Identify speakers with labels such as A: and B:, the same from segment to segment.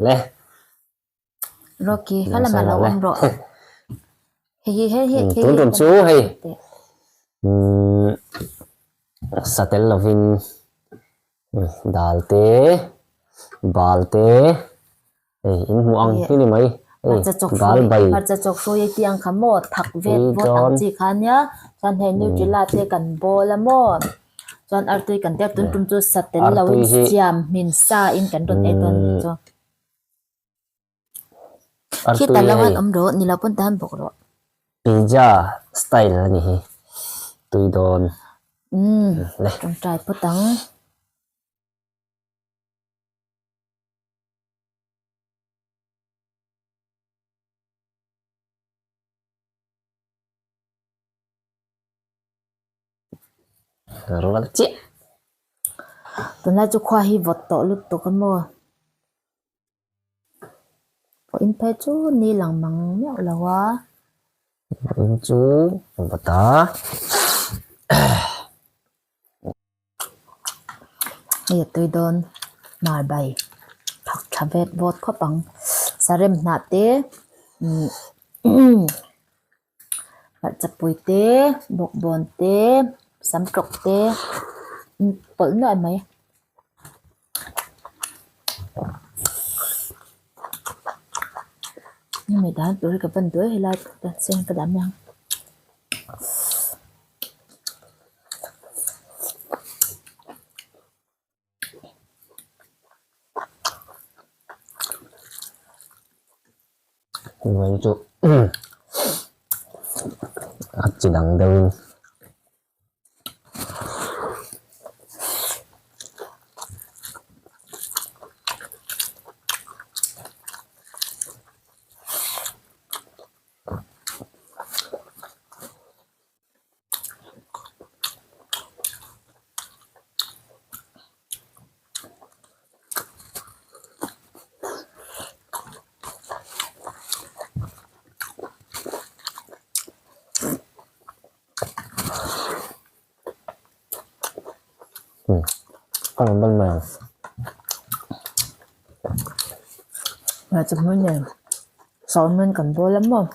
A: Le.
B: Rocky, kha lamah lo awm rawh. Hei hi hei hi
A: Tun tum chu hei sa tel lovin dal te bal te hei in hmuh ang hi ni mai hei dal bai
B: Hmarcha chawk hruai ei tih ang kha maw thak vet vawt ang chi kha nia chuan hei nutella te kan bawl a maw chuan artui kan tel tun tum chu sa tel lovin siam hmin sa in kan rawn ei dawn a nih chu. Khi ta lo han awm rawh, ni lo pawn ta han bawk rawh.
A: Pizza style a ni hi, tui dawn.
B: Umm, tawngtai phawt ang.
A: Rual chiah.
B: Tunlai chu khua hi vawt tawh lutuk a maw? Pawh in phei chu ni lang mang miauh lo a.
A: In chu vawt a.
B: Hei a tui dawn mar bai thak tha vet vawt khawp ang. Sarem hnah te umm. Hmarchapui te bawkbawn te samtawk te an pawlh nuaih mai. Hemi dan tur hi ka van duai helai tan sen ka dah mai ang.
A: Hnuai chu a chi dang deuhin. Ka rawn ban mai ang.
B: Hmarcha hmui nen salmon kan bawl a maw.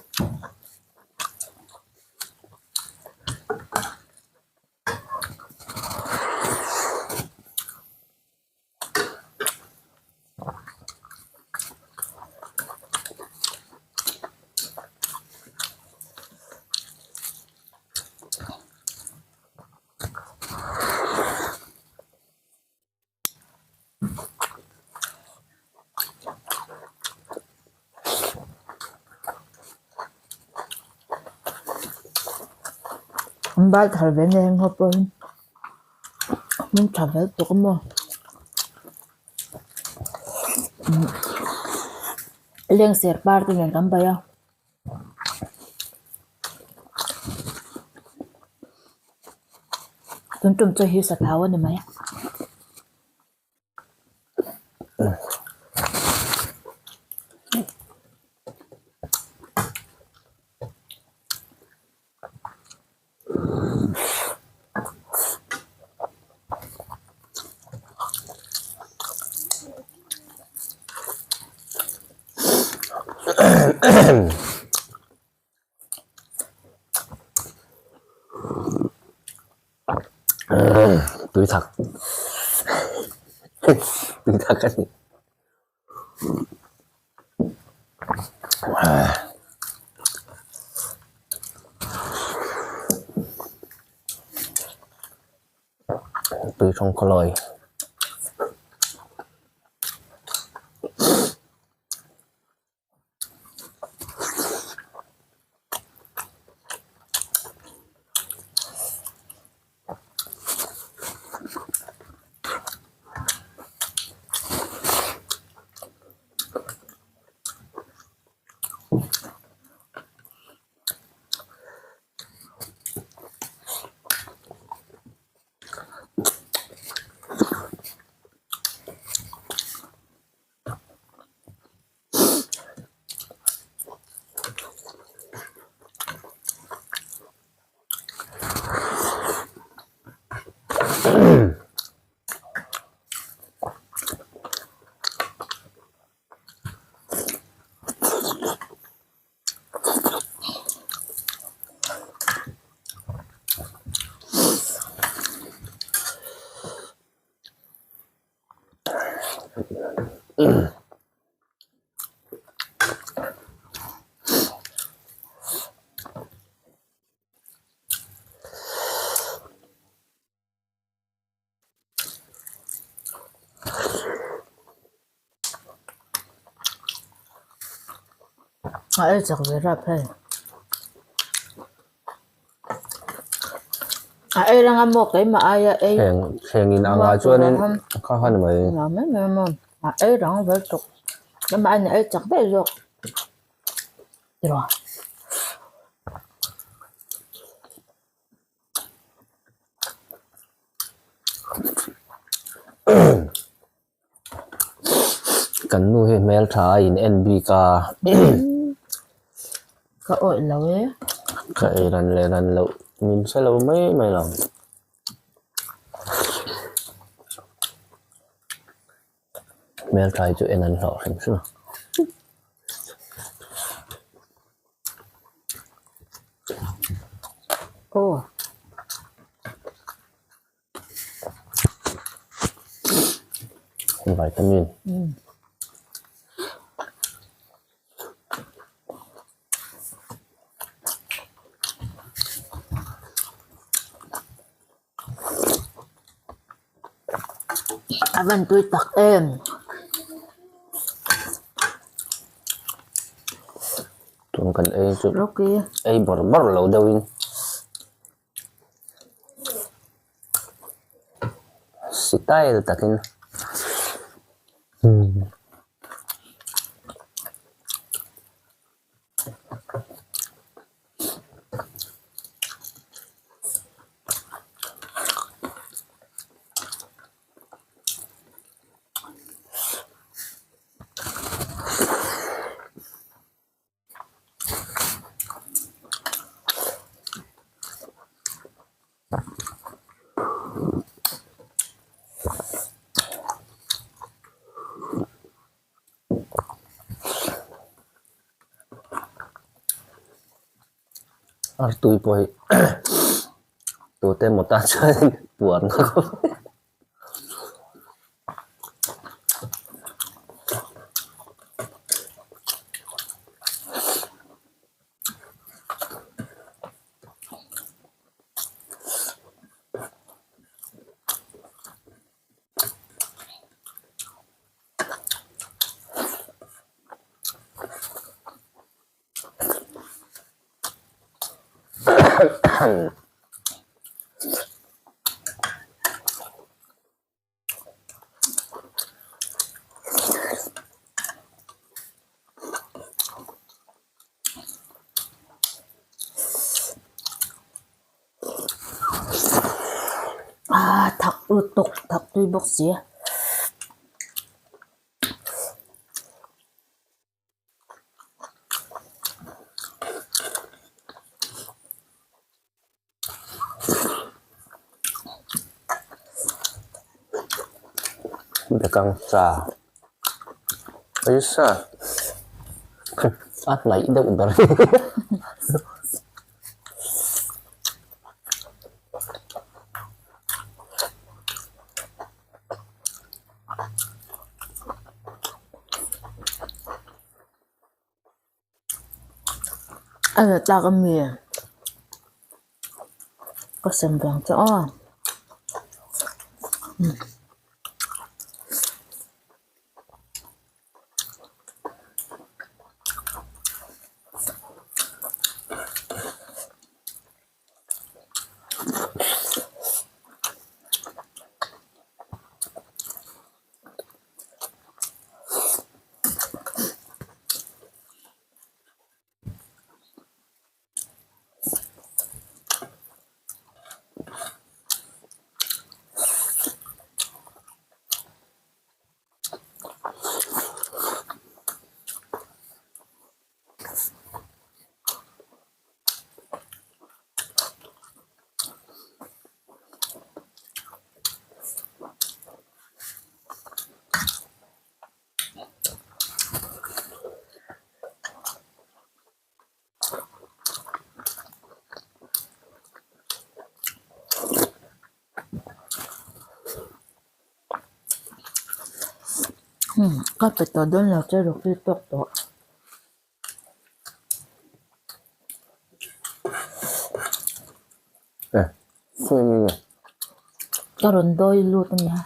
B: An bal thar ve nen ho pawhin hmun tha fel tuk a maw lengser par te nen kan bai a. Tun tum chu hi sathau a ni mai.
A: Tui thak tui thak a ni. Tui hrawng khawlawi.
B: A ei chak ve rap hei. A ei rang a maw keimah aia ei.
A: Thleng thleng in anga chuanin kha kha ni mai.
B: Nuam em em a, a ei rang ve tuk. Keimah aiin a ei chak daih zawk. Tiraw.
A: Kan nu hi hmeltha a in en bik a.
B: Ka awih lo e.
A: Ka ei ran leh ran loh min hre lo mai mai lo. Hmeltha hi chu en an hlauh hrim hrim a.
B: Aw.
A: Vitamin.
B: A van tui tak em.
A: Tun kan ei chu ei bawrh bawrh lo deuh in style takin Artui pawh hi tute emaw tan chuan puarna khawp mai.
B: Ah thak lutuk thak tui bawk si.
A: Bekang cha aisa a hnaih deuh ber.
B: A la tlak a mi ka sem vang che aw. Hmm, ka pe tawh dawn lo che Rocky tawk tawh.
A: Eh,
B: Ka rawn dawi lut a nia.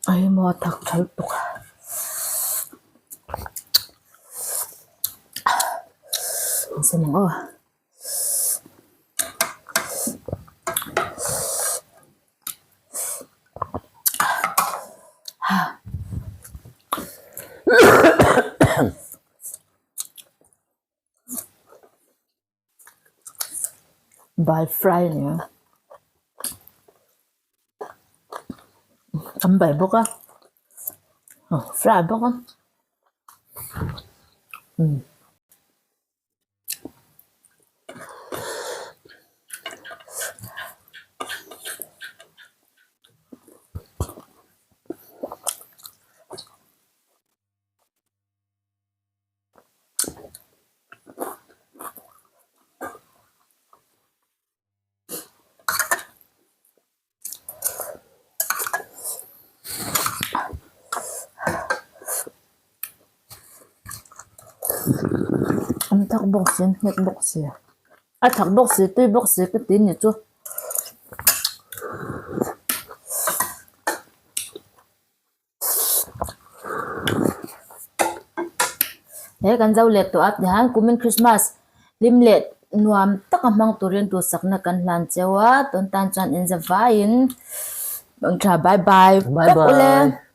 B: Emaw thak tha lutuk a. Engzem ang aw. Bal fry a ni a an bal bawk a fry bawk a umm. An thak bawk si an nghet bawk si a thak bawk si tui bawk si ka ti ni chu. He kan zo let tawh a tihian kumin Christmas hlim leh nuam taka hmang turin duhsakna kan hlan cheu a tun tan chuan in za vaiin tha bye bye
A: Bye
B: vek ule.
A: bye.